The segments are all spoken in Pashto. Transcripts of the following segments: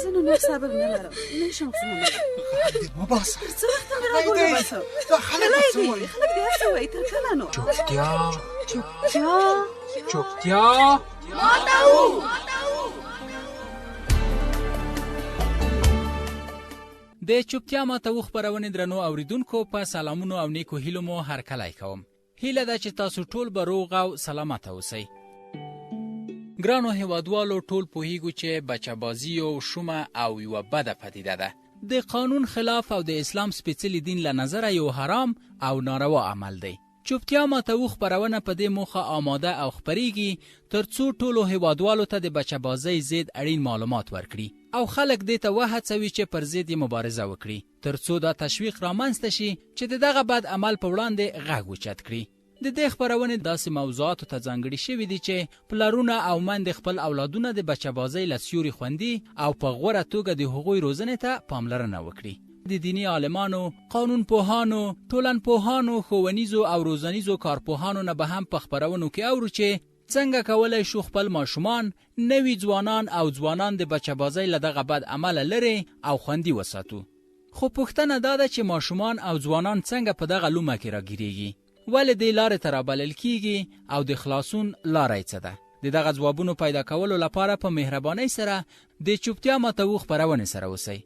زه نو نور صبر نه لرم، نه شم زغملی. غږ دې وباسه. تر څه وخته مې غږونه وباسم؟ دا خلک به څه وایي؟ خلک دې هر څه وایي، تر کله نو؟ چوپتیا، چوپتیا، چوپتیا. د چوپتیا ماته خپرونې درنو اوریدونکو، په سلامونو او نیکو هیلو مو هرکلی کوم. هیله ده چې تاسو ټول به روغ او سلامت اوسئ. ګرانو هیوادوالو، ټول پوهیږو چې بچه بازي یو شومه او یوه بده پدیده ده، د قانون خلاف او د اسلام سپېڅلي دین له نظره یو حرام او ناروا عمل دی. چوپتیا ماتو خپرونه په دې موخه آماده او خپریږي ترڅو ټولو هیوادوالو ته د بچه بازۍ ضد اړین معلومات ورکړي او خلک دې ته وهڅوي چې پر ضد یې مبارزه وکړي، ترڅو دا تشویق رامنځته شي چې د دغه بد عمل په وړاندې غږ اوچت کړي. د دې خپرونې داسې موضوعاتو ته ځانګړي شوي دي چې پلرونه او میندې خپل اولادونه د بچه بازۍ له سیوري خوندي او په غوره توګه د هغوی روزنې ته پاملرنه وکړي. د دیني عالمانو، قانون پوهانو، ټولنپوهانو، ښوونیزو او روزنیزو کارپوهانو نه به هم په خپرونو کې اورو چې څنګه کولای شو خپل ماشومان، نوي ځوانان او ځوانان د بچه بازۍ له دغه بد عمله لرې او خوندي وساتو. خو پوښتنه دا ده چې ماشومان او ځوانان څنګه په دغه لومه کې راګیریږي؟ ولې دې لارې ته رابلل کیږي او د خلاصون لاره یې څه ده؟ د دغه ځوابونو پیدا کولو لپاره په مهربانۍ سره د چوپتیا ماتو خپرونې سره اوسئ.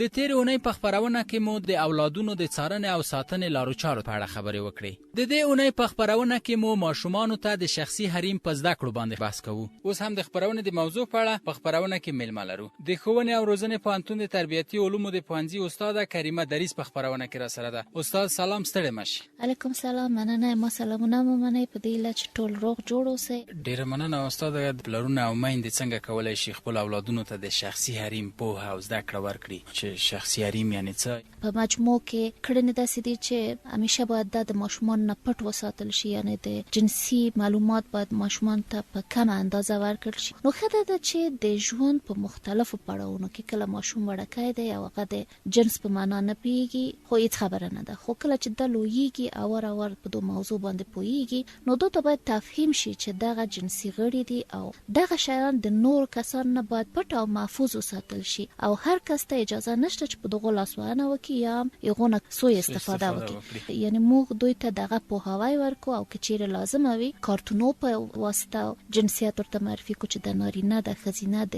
د تېرې اونۍ په خپرونه کې مو د اولادونو د څارنې او ساتنې لارو چارو په اړه خبرې وکړې. د دې اونۍ په خپرونه کې مو ماشومانو ته د شخصي حریم په زده کړو باندې بحث کوو. اوس هم د خپرونې د موضوع په اړه په خپرونه کې میلمه لرو. د ښوونې او روزنې پوهنتون د تربیتي علومو د پوهنځي استاده کریمه دریځ په خپرونه کې راسره ده. استاد سلام، ستړې مه شې. علیکم سلام، مننه. ما سلامونه مو منئ، په دې هیله چې ټول روغ جوړ اوسئ. ډیره مننه استاد. پلرونه او میندې څنګه کولای شي خپل اولادونو ته د شخصي حریم پوهه او زده کړه ورکړي؟ چې شخصي حریم یعنې څه؟ په مجموع کې کړنې داسې دي چې همیشه باید دا د ماشومانو نه پټ وساتل شي، یعنې د جنسي معلومات باید ماشومانو ته په کمه اندازه ورکړل شي. نو ښه دا ده چې د ژوند په مختلفو پړاوونو کې، کله ماشوم وړکی دی او هغه د جنس په معنا نه پوهیږي خو هیڅ خبره نه ده، خو کله چې ده لوییږي او وار وار په دو موضوع باندې پوهیږي نو ده ته باید تفهیم شي چې دغه جنسي غړي دي او دغه شیان د نورو کسانو نه باید پټ او محفوظ وساتل شي او هر کس ته اجازه نشته چې په دغو لاسوهنه وکړي یا هم هغو نه سوء استفاده وکړي. یعنې موږ دوی ته دغه پوهاوی ورکړو او که چیرې لازمه وي کارتونو په واسطه جنسیت ورته معرفي کړو چې د نارینه د ښځینه د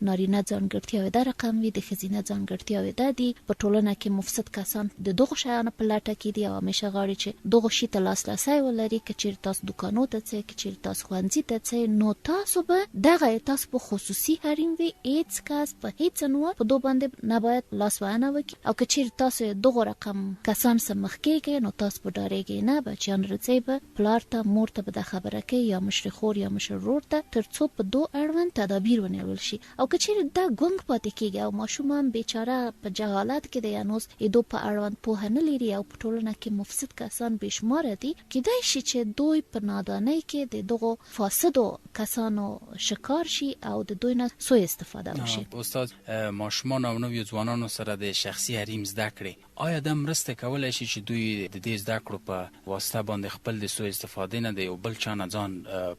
نارینه ځانګړتیاوې دا رقم وي، د ښځینه ځانګړتیاوې دا دي. په ټولنه کې مفسد کسان د دغو شیانو په لټه کې دي او همیشه غواړي چې دغو شي ته لاسرسی ولري. که چیرې تاسو دوکانو ته ځئ، که چیرې تاسو ښوونځي ته ځئ، نو تاسو به دغه تاسو په خصوصي حریم وي، هیڅ کس په هیڅ عنوان په دو باندې نباید لاسوهنه وکړي او که چیرې تاسو دغو رقم کسان سره مخ کیږئ نو تاسو به ډاریږئ نه، بچیان راځئ به پلار ته مور ته به دا خبره کوي یا مشرې خور یا مشر ورور ته، تر څو په دو اړوند تدابیر ونیول شي. او که چیرې دا ګونګ پاتې کیږي او ماشوم هم بیچاره په جهالت کې دی، هنوز یې دو په اړوند پوهه نه لري او په ټولنه کې مفسد کسان بې شماره دي، کیدای شي چې دوی په نادانۍ کې د دغو فاسدو کسانو شکار شي او د دوی نه سوء استفاده وشي. استاد، ماشومانو او نویو ځوانانو سره د شخصي حریم زده کړې، آیا دا مرسته کولای شي چې دوی د دې زده کړو په واسطه باندې خپل د سوء استفادې نه د یو بل چا نه ځان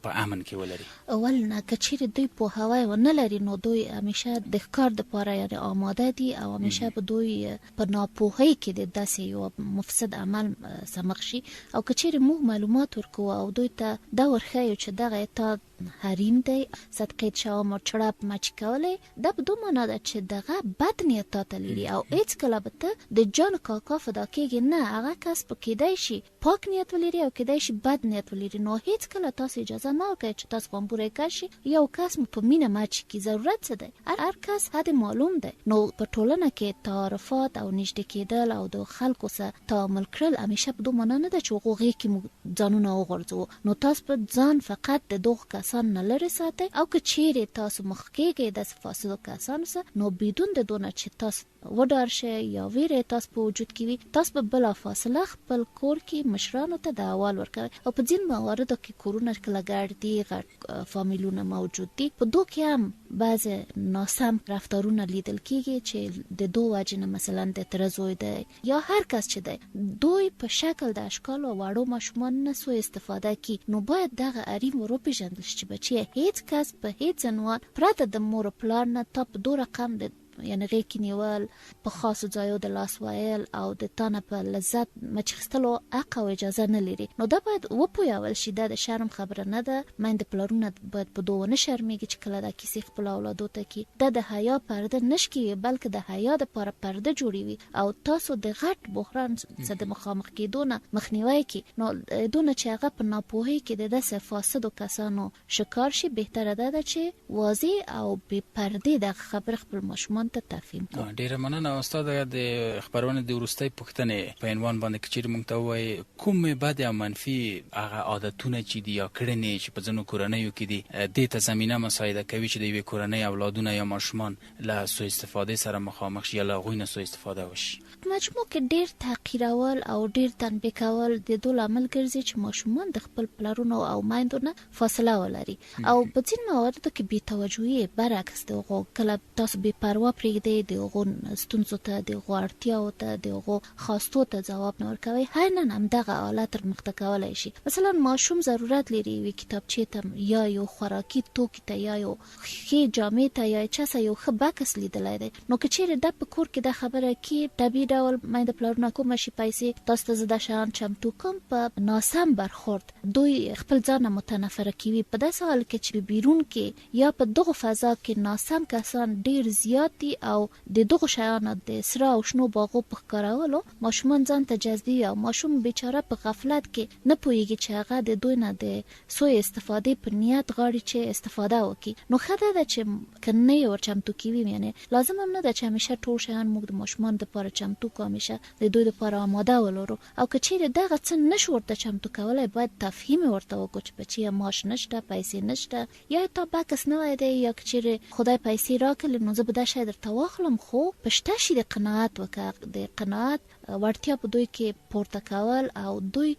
په امن کې ولري؟ اول نه، که چیرې دوی پوهاوی ونه لري نو دوی همیشه د ښکار دپاره یعنې آماده دي او همیشه به دوی په ناپوهۍ کې د داسې یو مفسد عمل سره مخ شي. او که چیرې موږ معلومات ورکوو او دوی ته دا ورښیو چې دغه تا حریم دی، صدقې شوم او چړپ مچ کولی، دا په دو معنا ده چې دغه بد نیت تا ته لري او هیڅکله به ته د جان کاکا فدا کیږي نه. هغه کس په کیدای شي پاک نیت ولري او کیدای شي بد نیت ولري، نو هیڅکله تاسو اجازه نه ورکوئ چې تاسو غومبوری کش شي، یو کس مو په مینه مچ کړي. ضرورت څه دی؟ هر کس حد معلوم دی. نو په ټولنه کې تعارفات او نږدې کیدل او د خلکو سره تعامل کړل همیشه په دو معنا نه ده چې هغو غیږ کې موږ ځانونه وغورځوو. نو تاسو به ځان فقط د دغو کسانو نه لرې ساتئ او که چیرې تاسو مخ کیږئ داسې فاسدو کسانو سره نو بدون د دونه چې تاسو وډار شئ یا ویره تاسو په وجود کې وي، تاسو به بلا فاصله خپل کور کې مشرانو ته د احوال ورکوئ. او په ځینو مواردو کې کورونه کله ګډ دي، غټ فامیلونه موجود دي، په دو کې هم بعضې ناسم رفتارونه لیدل کیږي چې د دو وجې نه، مثلا د تره زوی دی یا هر کس چې دی، دوی په شکل د اشکالو او وړو ماشومانو نه سوء استفاده کی. نو باید دغه حریم ور وپیژندل شي چې بچیه، هیڅ کس په هیڅ عنوان پرته د مور او پلار نه تا په دو رقم د یعنی غیږ کې نیول، په خاصو ځایو د لاس ویل او د تانه په لذت مچ خستلو حق او اجازه نه لري. نو دا باید وپویول شي، دا د شرم خبره نه ده. میندې پلارونه باید په دو ونه شرمیږي چې کله دا کیسې خپلو اولادو ته کی. دا د حیا پرده نه شکوي، بلکې د حیا دپاره پرده جوړوي او تاسو د غټ بحران سره د مخامخ کیدو نه مخنیوی کی. نو دونه چې هغه په ناپوهۍ کې د داسې فاسدو کسانو شکار شي، بهتره دا ده چې واضح او بې پردې دغه خبره خپل ماشومان ته تفهیم کړو. ډیره مننه استاد. د خپرونې د وروستۍ پوښتنې په عنوان باندې که چیرې موږ ته ووایې، کومې بدې او منفي هغه عادتونه چې دي یا کړنې چې په ځینو کورنیو کې دي، دې ته زمینه مساعده کوي چې د یوې کورنۍ اولادونه یا ماشومان له سوء استفادې سره مخامخ شي یا له هغوی نه سوء استفاده وشي؟ په مجموع کې ډېر تحقیرول او ډېر تنبیه کول د دو لامل ګرځي چې ماشومان د خپل پلرونو او میندو نه فاصله ولري، او په ځینو مواردو کې بې توجهي برعکس د هغو، کله تاسو بې پروا پرېږدئ، د هغو ستونزو ته، د هغو اړتیاوو ته، د هغو خواستو ته ځواب نه ورکوئ، عیناً همدغه حالت تر مخته کولای شي. مثلاً ماشوم ضرورت لري یوې کتابچې ته یا یو خوراکي توکي ته یا یو ښې جامې ته یا چا سره یو ښه بکس لیدلی دی، نو که چیرې ده په کور کې دا خبره کی، طبیعي ډول مینده پلرونه کومه شي پیسې تاسو ته زه دا شیان چمتو کوم، په ناسم برخورد دوی خپل ځان نه متنفره کوي، په داسې حال کې چې بیرون کې یا په دغو فضا کې ناسم کسان ډیر زیات دي او د دغو شیانو د سره او شنو باغو په ښکارولو ماشومان ځان ته جذبوي، او ماشوم بیچاره په غفلت کې نه پوهیږي چې هغه د دوی نه د سوء استفادې په نیت غاړي چې استفاده وکړي. نو ښه دا ده چې که نه یې ور چمتو کوي، یعنې لازم هم نه ده چې همیشه ټول شیان موږ د ماشومانو لپاره چمتو کړو، همیشه د دوی لپاره آماده ولرو، او که چیرې دغه څه نه شو ورته چمتو کولای، باید تفهیم یې ورته وکړو چې بچیه معاش نشته، پیسې نشته، یا تا بکس نوی دی، یا که چیرې خدای پیسې راکړي نو زه به دا شی درته واخلم، خو په شته شي د قناعت وکړه. د قناعت وړتیا په دوی کې پورته کول او دوی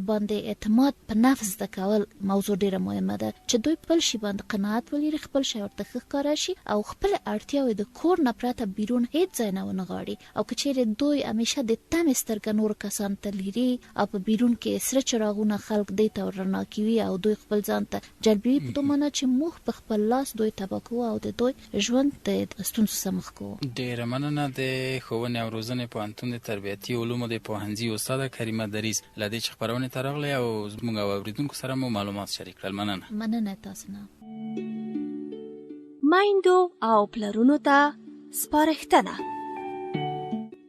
باندې اعتماد په نفس زده کول موضوع ډیره مهمه ده، چې دوی خپل شي باندې قناعت ولري، خپل شی ورته ښه ښکاره شي او خپل اړتیاوې د کور نه پرته بیرون هیڅ ځای نه ونه غاړي. او که چیرې دوی همیشه د تمې سترګه نورو کسانو ته لري او په بیرون کې سره چراغونه خلک دوی ته رڼا کوي او دوی خپل ځان ته جلبوي، په دو معنی چې موږ په خپل لاس دوی تباه کوو او د دوی ژوند د ستونزو سره مخ کوو. ډېره مننه د ښوونې او روزنې پوهنتون د تربیتي علومو د پوهنځي استاده کریمه دریځ له دې چې خپرونې ته راغلې او زموږ او اورېدونکو سره مو معلومات شریک کړل. مننه. مننه تاسو نه. میندو او پلرونو ته سپارښتنه.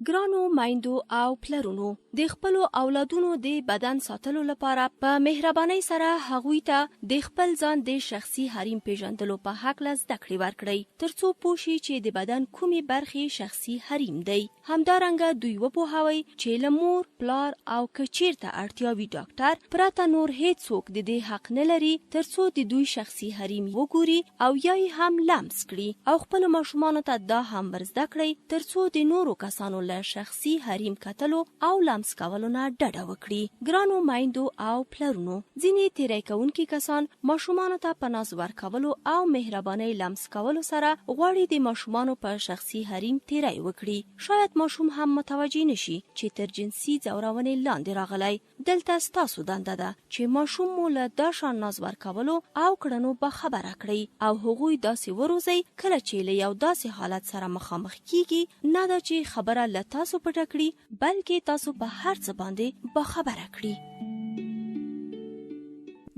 ګرانو میندو او پلرونو، د خپلو اولادونو د بدن ساتلو لپاره په مهربانۍ سره هغوی ته د خپل ځان د شخصي حریم پیژندلو په هکله زده کړې ورکړئ، ترڅو پوه شي چې د بدن کومې برخې شخصي حریم دی. همدارنګه دوی وپوهوئ چې له مور، پلار او که چیرته اړتیا وي ډاکټر پرته نور هیڅوک د دې حق نه لري ترڅو د دوی شخصي حریم وګوري او یا یې هم لمس کړي. او خپلو ماشومانو ته دا هم ورزده کړئ ترڅو د نورو کسانو له شخصي حریم کتلو او لمس کولو نه ډډه وکړي. ګرانو میندو او پلرونو، ځینې تیری کوونکي کسان ماشومانو ته په ناز ورکولو او مهربانۍ لمس کولو سره غواړي د ماشومانو په شخصي حریم تیری وکړي. شاید ماشوم هم متوجه نه شي چې تر جنسي ځورونې لاندې راغلی. دلته ستاسو دنده ده چې ماشوم مو له دا شان ناز ورکولو او کړنو باخبره کړئ او هغوی داسې وروزئ کله چې له یو داسې حالت سره مخامخ کیږي، نه دا چې خبره له تاسو پټه کړي، بلکې تاسو په هر څه باندې باخبره کړي.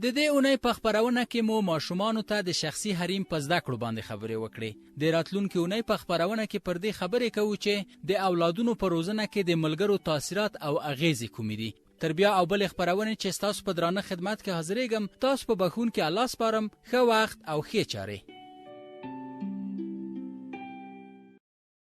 د دې اونۍ په خپرونه کې مو ماشومانو ته د شخصي حریم په زده کړو باندې خبرې وکړې. د راتلونکې اونۍ په خپرونه کې پر دې خبرې کوو چې د اولادونو په روزنه کې د ملګرو تاثیرات او اغیزې کومې دي. تر بیا او بلې خپرونې چې ستاسو په درانه خدمت کې حاضرېږم، تاسو په بښونکي الله سپارم. ښه وخت او ښې چارې.